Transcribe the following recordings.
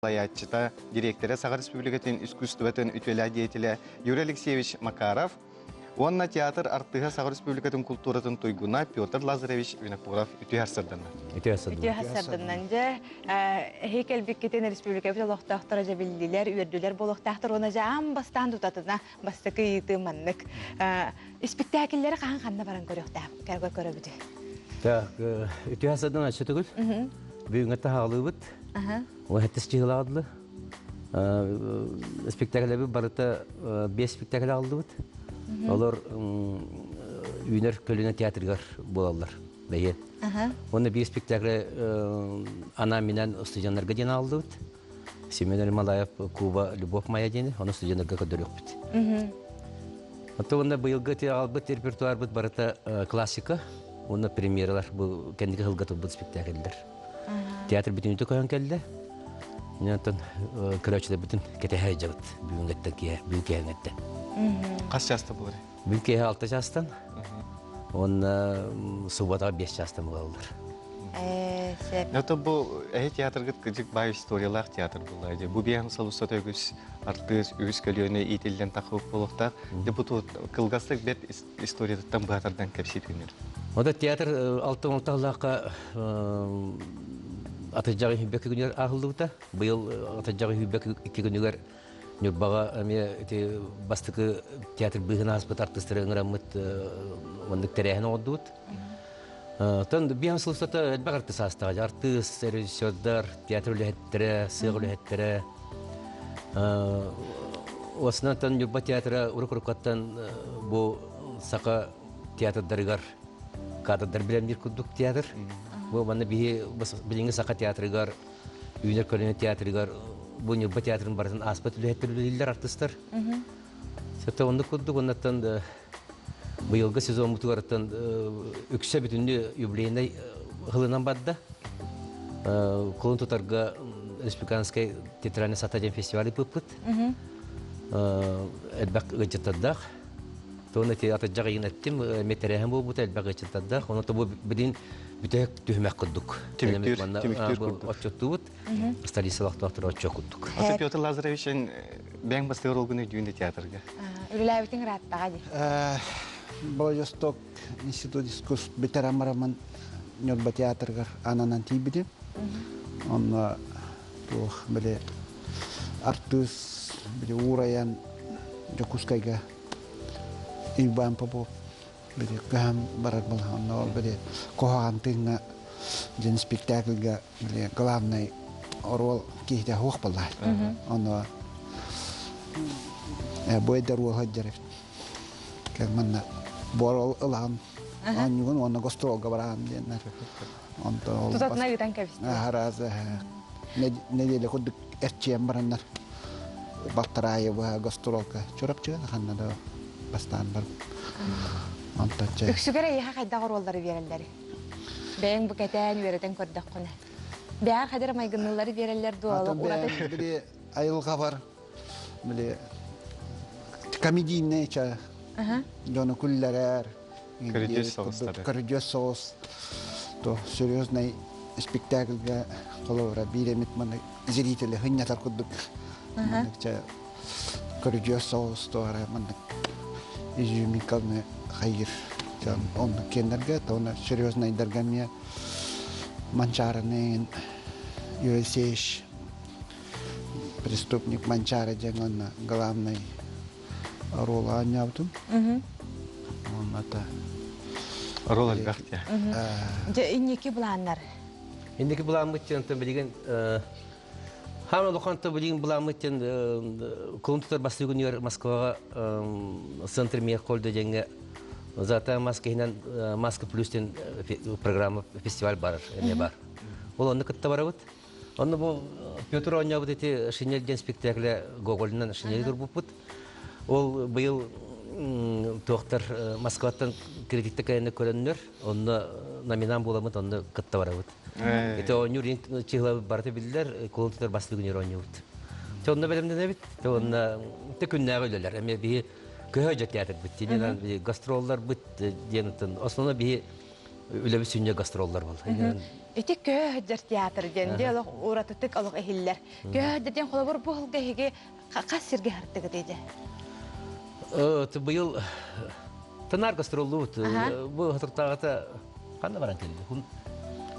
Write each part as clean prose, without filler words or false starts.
Салайааччыта, дириэктэрэ Саха Республикатын искусствотын үтүөлээх деятелэ Юрий Алексеевич Макаров уонна театр артыыһа Саха Республикатын культуратын туйгуна Петр Лазаревич Винокуров үтүө сарсыарданна. Үтүө Үтүө сарсыарданнан дьэ эһи кэлбиккитин республикабыт олохтоохторо дьэ биллилэр, үөрдүлэр буолуохтаахтар уонна дьэ аан бастаан тутатына бастакы ыйытыы маннык. Испиктээкиллэри хаһан ханна баран көрүөхтээх көрөбүтүй? Так, үтүө сарсыарданан өссө төгүл. Бүгүҥҥэ таһаалыыбыт. Уһаттыс чыһылаадылы. Спектакльлэби барыта биэс спектакль аҕаллыбыт. Олор үүнэр көлүнэ театрыгар буолаллар бэйиэн. Уонна биир спектакль анаан-минээн студеннарга диэн аҕаллыбыт. Семен Ермолаев Куба Любовь моя диэни, ону студеннарга көрдөрүөхпүт. Оттон уонна быйылгы аҕалбыт репертуарбыт барыта классика уонна премьералар бу кэнники сылга турбут спектакльлэр. Театр бүтүннүүтэ көһөн кэллэ. Онтон көрөөччүлэрбитин кэтэһэ сылдьабыт бүгүҥҥэттэн киэһэ, бүгүн киэһэҥҥэттэн. Хас чааста буолар? Бүгүн киэһэ 6 чаастан уонна субботаҕа 5 чаастан буолаллар. Сөп. Это бу эһи театргыт кыдьык баай историялаах театр буолла. Бу биэһин сыл устата үгүс артыыс, үгүс көлүөнэ иитиллэн тахсыбыт буолуохтаах. Бу кылгастык бэрт историятыттан быһатардан кэпсии түһүнэр. Ода театр алты алталаахха атырдьаҕы сүүрбэкки күнүгэр ааһыллыбыта. Быйыл атырдьаҕы сүүрбэкки икки күнүгэр Ньурбаҕа эмиэ ити бастакы театр быыһын ааспыт артыыстары ыҥыраммыт оннук тэрээһин оҥордубут. Оттон биэс сыл устата элбэх артыыс аастаҕа. Артыыс, режиссердар, театр үлэһиттэрэ, сыах үлэһиттэрэ. Осынан Ньурба театра урук-уруккаттан бу саха театрдарыгар кадрдар билэмнир курдук театр. Бу манна биһи билиҥҥи саха театрыгар, үүнэр көлүөнэ театрыгар бу Ньурба театрын барытын ааспыт үлэһиттэр үлэлииллэр артыстар. Сэтэ оннук курдук оннаттан быйылгы сезоммутугар үксэ бүтүннүү юбилейнай ылынан барда. Кулун тутарга республиканскай театральный сата диэн фестиваль ыыппыппыт. Элбэх ыалдьыттардаах. Туон эти атырдьах ыйын эттим, метэрээһин буолбута элбэх ыалдьыттардаах. Ону бу билин бүтэһик түһүмэх курдук. Түмүктүүр курдук. Отчуттуубут. Столица олохтоохторо отчуот курдук. Аты Петр Лазаревич бэйэҥ бастыыр олгун өйдүүн театрга. Үлэлээбитиҥ ырааттаҕа дии. Владивосток институт искусств бүтэрэн бараммын Ньурба театрыгар ананан тиийбитим. Онно туох били артыыс били уурайан Дьокуускайга Иван Попов били көһөн барар буолан онно били куһаҕан тыыҥҥа дьэн спектакльга били главный оруол киһитэ суох буолла. Ону бу эдэр уол сылдьар эбит. Манна буор ылаҕын оонньуугун уонна гастролга бараҕын диэннэр. Онтон ол Тутатына ыытан кэбистэ. Арааза нэдиэлэ курдук эрчийэн бараннар балтараайы гастролга Чурапчыга ханна да бастаан бар. Онтон чэ. Үксүгэр эйиэхэ хайдах оруоллары биэрэллэрий? Бэйэҥ бу кэтээн үөрэтэн көрдөххүнэ. Бэйэҕэр хадыр майгынныыллары биэрэллэр дуо? Атын Ураты били айылҕа бар били комедийный ча дьону күллэрэр Көрүдьүөс соҕустары. Көрүдьүөс соҕус то серьезный спектакльга холобура биир эмит маны зрители хынньатар курдук маннык ча көрүдьүөс соҕус туора маннык изюминканы хайыр оннук киэннэргэ то серьезнайдарга эмиэ Манчаарынын Юрий преступник Манчаары диэн уонна главный оруолу оонньообутум. Уонна Рол элбэх дии. Дьэ инники былааннар. Инники былааммыт диэн билигин Хаан улахан билигин былааммыт диэн кулун тутар бастакы күнүгэр Москваҕа центр Мехкольда диэҥҥэ Золотая маска иһинэн Маска плюс диэн программа фестиваль барар эмиэ бар. Ол онно кытта барабыт. Онно бу Петр оонньообут ити Шинель диэн спектакле Гоголинан Шинели турбуппут. Ол быйыл туохтар Москваттан критиктер кэлэннэр көрөннөр, онно номинант буоламмыт, онно кытта барабыт. Ити оонньуур чыһыла барыта биллэр, кулун тутар бастык күнүгэр оонньуубут. Те онно бэлэмнэнэбит, те онно те күннээҕи үлэлэр. Эмиэ биһи көһө дьэ театрбыт, диэн гастролларбыт диэн основно биһи Үлэбит сүнньэ гастроллар бол. Ити көһө театр диэн диалог уратытык олох иһиллэр. Көһө диэн холобур бу сылга эһиги хас сиргэ хартыгыт эдэ? Быйыл тынар гастроллубут. Бу хатыртааҕыта ханна баран кэлли?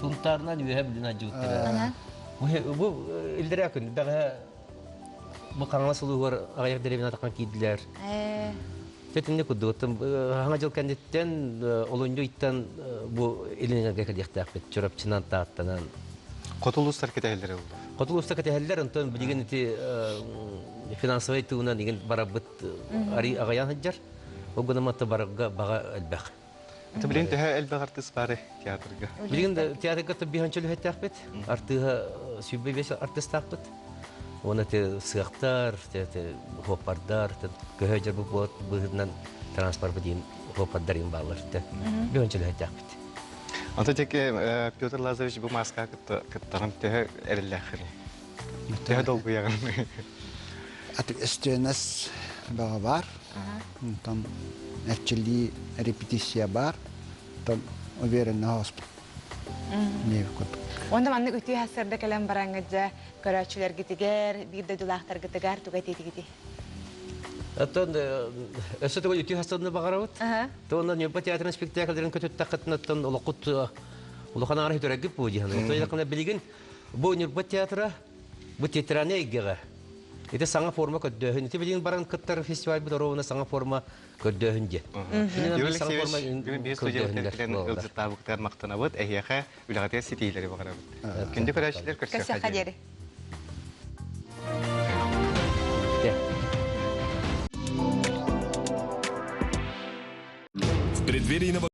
Сунтаарынан үөһэ билин адьыбыттара. Бу илдэрээ күн бэҕэһээ бу Хаҥалас улууһугар аҕыйах дэриэбинэ атаххан киирдилэр. Тэтинник курдук хаҥа дьыл кэнниттэн олунньу ыйтан бу илин кэлиэхтээхпит Чурапчынан, Тааттанан. Хоту улуустар кэтэһэллэр буолла. Хоту улуустар кэтэһэллэр, онтон билигин ити финансовай тыынан игин барарбыт аҕыйаан сылдьар. Ол гынан барарга баҕа элбэх. Это билигин төһө элбэх артыыс баары театрга? Билигин театрга биһанча үлэһиттээхпит. Артыыһа 25 артыыстаахпыт. Уонна те сыахтар, те хуоппардар, көһө дьарбыт буолат быһыытынан транспорт диин хуоппардар иин бааллар. Биһанча үлэһиттээхпит. Онто теке Петр Лазаревич бу маска кыттаҕын төһө эрэллээххиний? Төһө долгуйаҕын? Ответственность бөҕө баар. Онтон эрчиллии репетиция баар. Онтон уверенно оспут. курдук. Онда маннык үтүө сарсыарда кэлэн бараҥҥыт дьэ көрөөччүлэргитигэр, биир дойдулаахтаргытыгар туга этиэтигитий? Оттон өссө төгүл үтүө сарсыарда баҕарабыт. Туонна Ньурба театрын спектакльдарын көтүттэххитинэ олоххут улахан аҥара үтүрэргит бу диэн. Оттон билигин бу Ньурба театра Бу театральнай эйгэҕэ ити саҥа форма көрдөөһүн. Ити билигин баран кыттар фестивальбыт оруобуна саҥа форма көрдөөһүн диэн. Юрий Алексеевич, бүгүн биһи студиябытыгар ыалдьыттаабыкытыгар махтанабыт. Эһиэхэ үлэҕитигэр ситиһиилэри баҕарабыт. Күндү көрөөччүлэр көрсүөххэ диэри. В преддверии нового